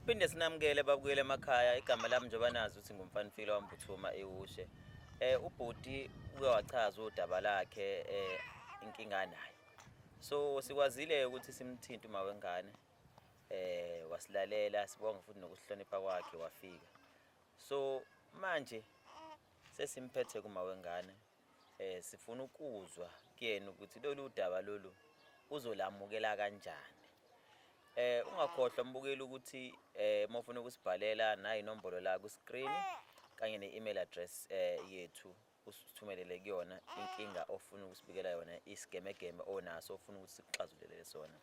Siphinde sinamukele babukele emakhaya. Igama lami njengoba nazi ukuthi ngumfanifilo wambuthuma ewushe. Ubhuti uke wachaza udaba lakhe, inkinga anayo. So sikwazile ukuthi simthinte uma wengane. Wasilalela, sibonga futhi nokusihlonipha kwakhe wafika. So manje sesimphethe kuma wengane. Sifuna ukuzwa kuyena ukuthi lolu daba lolu uzolamukela kanjani. Ungakhohlwa mbukeli ukuthi uma ufuna ukusibhalela nayi inombolo la ku screen kanye ne-email address yethu, usithumelele kuyona inkinga ofuna ukusibikela yona, isigemegeme onaso ofuna ukuthi sikuxazululele sona.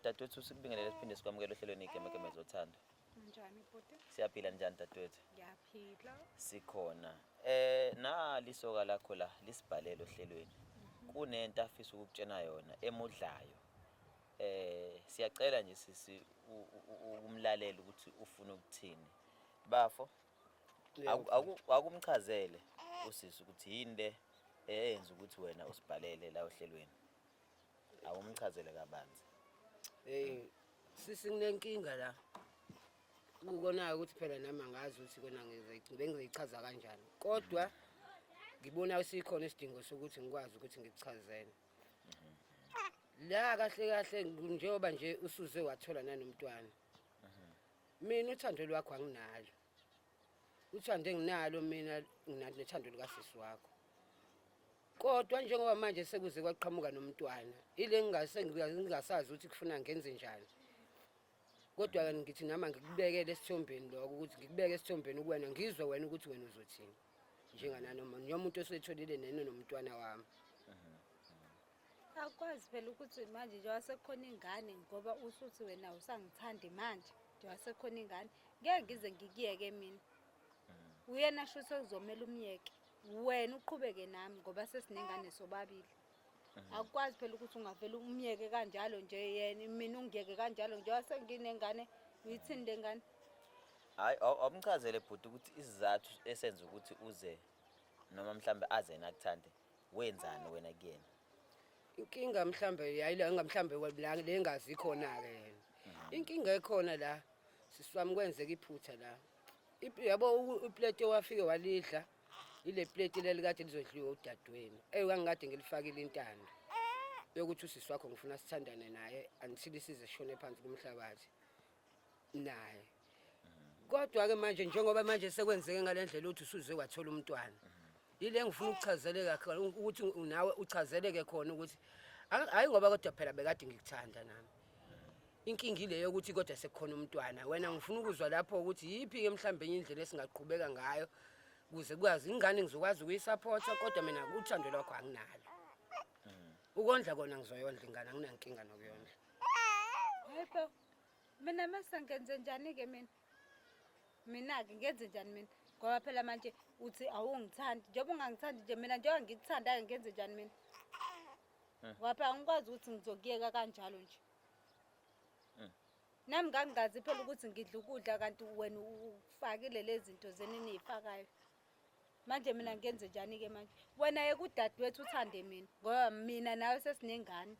Dadewethu, sikubingelele siphinde sikwamukele ohlelweni Igemegeme Zothando. Njani bhuti? Siyaphila, njani dadewethu? Ngiyaphila. Sikhona. Nali isoka lakho la lisibhalele ohlelweni. Kunento afisa ukukutshena yona emudlayo. Siyacela nje sisi ukumlalela ukuthi ufuna ukuthini. Bafo, akumchazele usisi ukuthi yini le eyenza ukuthi wena usibhalele la ohlelweni. Awumchazele kabanzi. Hey, sisi, nginenkinga la. Kukonayo ukuthi phela nami angazi ukuthi kona bengizoyichaza kanjani. Kodwa ngibona sikhona isidingo sokuthi ngikwazi ukuthi ngikuchazele. La kahle kahle, njengoba nje usuze wathola nanomntwana. Mina uthando lwakho anginalo. Uthando enginalo mina, nginalo nothando likasisi wakho. Kodwa njengoba manje sekuze kwaqhamuka nomntwana, ile ngingase ngingasazi ukuthi kufuna ngenze njani. Kodwa ke ngithi nami ngikubekele esithombeni lokho, ukuthi ngikubeke esithombeni kuwena, ngizwe wena ukuthi wena uzothini. Njengananoma njengomuntu osetholile neno nomntwana wami. Akwazi phela ukuthi manje njengoba sekukhona ingane, ngoba usuthi wena usangithandi manje njengoba sekukhona ingane, ngeke ngize ngikuyeke mina. Uyena shuthi okuzomela umyeke. Wena uqhubeke nami ngoba sesinengane sobabili. Akukwazi phela ukuthi ungavele umyeke kanjalo nje yena, mina ungiyeke kanjalo njengoba senginengane. Uyithini le ngane? Hayi, awumchazele bhuti ukuthi isizathu esenza ukuthi uze noma mhlambe aze yena akuthande, wenzani wena kuyena? Inkinga mhlambe yayila mhlambe la le ngazi khona ke yena. Inkinga ekhona la, sisi wami, kwenzeka iphutha la. Yabo iplate wafike walidla, ile plate leli kade lizodliwa udadewenu. Engangikade ngilifakile intando yokuthi usisi wakho ngifuna sithandane naye until size sishone phansi kumhlabathi naye. Kodwa ke manje njengoba manje sekwenzeke ngalendlela ukuthi usuze wathola umntwana, yile ngifuna ukuchazeleka khona ukuthi nawe uchazeleke khona ukuthi hhayi ngoba kodwa phela bekade ngikuthanda nami. Inkinga ile yokuthi kodwa sekukhona umntwana. Wena ngifuna ukuzwa lapho ukuthi yiphi-ke mhlawumbe enye indlela esingaqhubeka ngayo kuze kwazi ingane ngizokwazi ukuyisaphotha, kodwa mina uthando lwakho anginalo. Ukondla kona ngizoyondla ingane, anginankinga nokuyondla. Hayi bo, mina mase ngenze njani-ke mina? Mina-ke ngenze njani mina? Ngoba phela manje uthi awungithandi. Njengoba ungangithandi nje mina, njengoba ngikuthanda-ke, ngenze njani mina? Ngoba phela angikwazi ukuthi ngizokuyeka kanjalo nje. Nami ngangingazi phela ukuthi ngidla ukudla kanti wena ufakile lezi zinto zeni eniy'fakayo. Manje mina ngenze njani-ke manje? Wena yeka udadewethu uthande mina ngoba mina nawe sesinengane.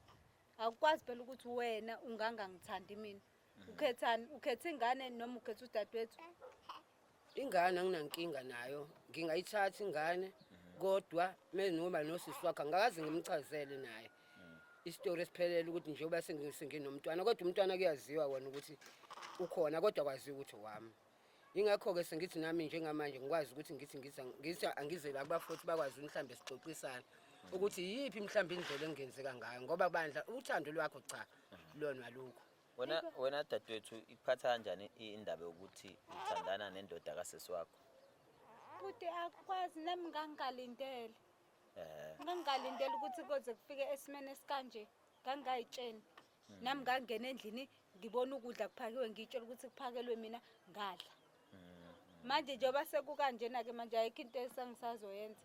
Akukwazi phela ukuthi wena ungangangithandi mina. Ukhethani? Ukhetha ingane noma ukhetha udadewethu? Ingane anginankinga nayo, ngingayithatha ingane, kodwa noma nosisi wakho angikaze ngimchazele naye isitori esiphelele ukuthi njengoba senginomntwana, kodwa umntwana kuyaziwa wona ukuthi ukhona, kodwa kwaziwa ukuthi owami. Ingakho-ke sengithi nami njengamanje ngikwazi ukuthi ngithi angize la kubafuthi bakwazi mhlawumbe sixoxisane ukuthi yiyiphi mhlawumbe indlela engenzeka ngayo, ngoba bandla uthando lwakho cha lona alukho. Wena dadewethu, ikuphatha kanjani indaba yokuthi uthandana nendoda kasisi wakho? Bhuti, akukwazi, nami ngangingalindele. Ngangingalindele ukuthi koze kufike esimeni esikanje, ngangingayitsheni. Nami ngangena endlini ngibona ukudla kuphakiwe, ngiyitshela ukuthi kuphakelwe mina, ngadla. Manje njengoba sekukanjena-ke manje ayikho into esengisazoyenza.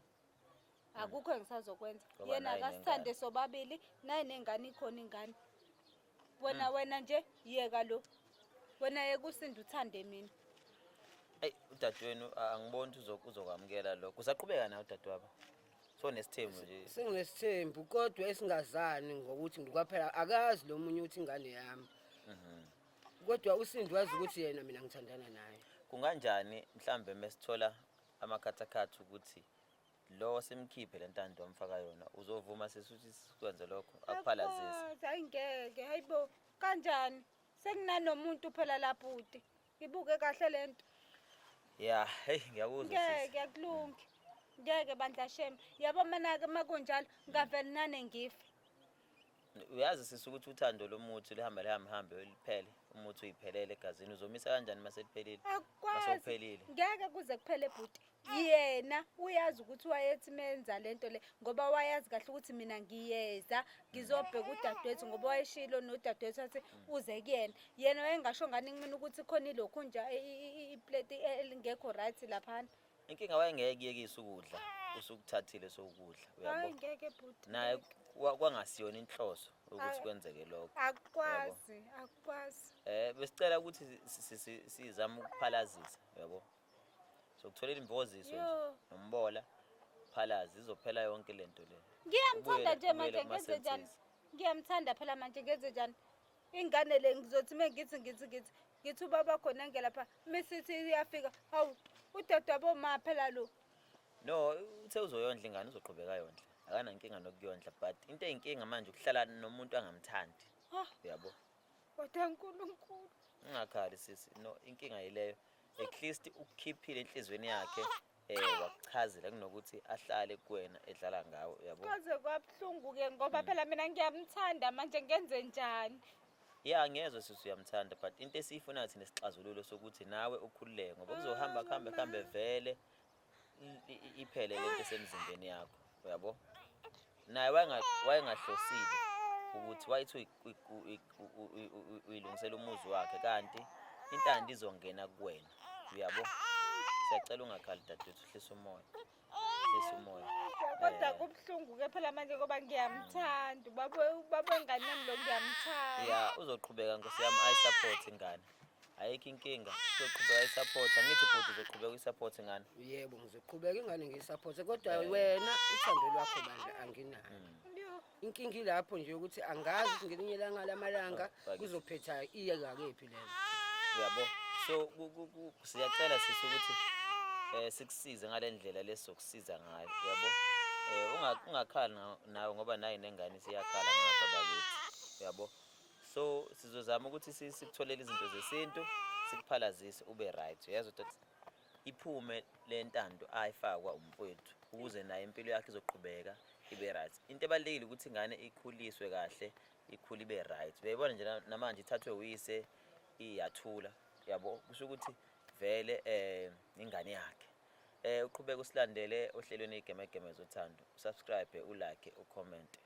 Akukho engisazokwenza. Ngoba Yena naye akasithande nengane. Sobabili, naye nengane ikhona ingane. Wena nje yeka lo. Wena yeka usinde uthande mina. Eyi, udadewenu angiboni ukuthi uzokwamukela lokho. Usaqhubeka naye udadewabo? So nesithembu nje. Senginesithembu kodwa esingazani ngokuthi kwaphela akazi lo munye ukuthi ingane yami. Kodwa uSindi wazi ukuthi yena mina ngithandana naye. Kunganjani mhlambe mesithola amakhathakhatha ukuthi lo simkhiphe le ntando wamfaka yona, uzovuma sisi ukuthi sikwenze lokho, akuphalazise? Akukwazi, hayi ngeke, hayibo, kanjani? Sekunanomuntu phela la bhuti. Ibuke kahle lento. Ya, hey, ngiyakuzwa sisi. Ngeke akulungi. Ngeke bandla shem. Yabo mina-ke uma kunjalo ngavele nane ngife. Uyazi sisi ukuthi uthando lomuthi lihamba lihambe hambe liphele, umuthi uyiphelele egazini, uzomisa kanjani mase liphelile? Akukwazi. Masewuphelile. Ngeke kuze kuphele bhuti. Yena uyazi ukuthi wayethi menza lento le ngoba wayazi kahle ukuthi mina ngiyeza ngizobheka udadewethu ngoba wayeshilo nodadewethu athi uze kuyena. Yena wayengasho ngani kumina ukuthi khona ilokhu nje ipleti elingekho right laphana. Inkinga wayengeke kuyekise ukudla, usukuthathile sokudla, Hayi uyabo? ngeke bhuti. Naye ngeke. kwangasiyona inhloso ukuthi Hayi. kwenzeke lokho. Akukwazi, akukwazi. Besicela ukuthi sizame ukuphalazisa, uyabo? Sokutholela imboziso nje Yo. nombola, phalazi izophela yonke lento le. Ngiyamthanda nje Ubuyele manje ngenze njani? kuma-senses. Ngiyamthanda phela manje ngenze njani? Ingane le ngizothi mengithi ngithi ngithi ngithi ubaba khona ngelapha misithi iyafika hawu udadewabo ma phela lo. No, uthe uzoyondla ingane, uzoqhubeka yondla. Akanankinga nokuyondla, but into eyinkinga manje ukuhlala nomuntu angamthandi. Ah, Uyabo? kodwa uNkulunkulu. Ungakhali sisi. No, inkinga yileyo. At least ukukhiphile enhlizweni yakhe wakuchazela kunokuthi ahlale kuwena edlala ngawe, uyabo? Kwaze kwabuhlungu ke ngoba phela mina ngiyamthanda manje ngenze njani? Ya, ngiyezwa sisi uyamthanda, but into esiyifuna thina isixazululo sokuthi nawe ukhululeke ngoba kuzohamba kuhambe kuhambe vele iphele lento esemzimbeni yakho, uyabo? Naye wayengahlosile ukuthi wayethi uyilungisela umuzi wakhe, kanti intando izongena kuwena, uyabo? Siyacela ungakhali dadewethu, hlisa umoya, hlisa umoya. Kodwa kubuhlungu ke phela manje ngoba ngiyamthanda ubaba, ubaba wengane yami lo ngiyamthanda. Ya, uzoqhubeka nkosi yami ayi-support ingane, ayikho inkinga, uzoqhubeka ayi-support. Angithi bhuti uzoqhubeka uyi-support ingane? Yebo, ngizoqhubeka ingane ngiyi-support, kodwa wena uthando lwakho bandla anginalo. Yo. Inkinga ilapho nje ukuthi angazi ukuthi ngelinye ilanga lamalanga Bakithi. kuzophetha iye ngakephi lento. Uyabo? So siyacela sisi ukuthi sikusize ngale ndlela lesokusiza ngayo, uyabo? Ungakhali nawe ngoba naye nengane siyakhala ngapha bakithi, uyabo? So sizozama ukuthi sikutholele izinto zesintu, sikuphalazise ube right. Uyezwa ukuthi iphume le ntando ayifakwa umfowethu ukuze naye impilo yakhe izoqhubeka ibe right. Into ebalulekile ukuthi ingane ikhuliswe kahle, ikhule ibe right. Uyayibona nje namanje ithathwe uyise iyathula, uyabo? Kusho ukuthi vele ingane yakhe. Uqhubeke usilandele ohlelweni Igemegeme Zothando. Usubscribe, ulike, ucomment.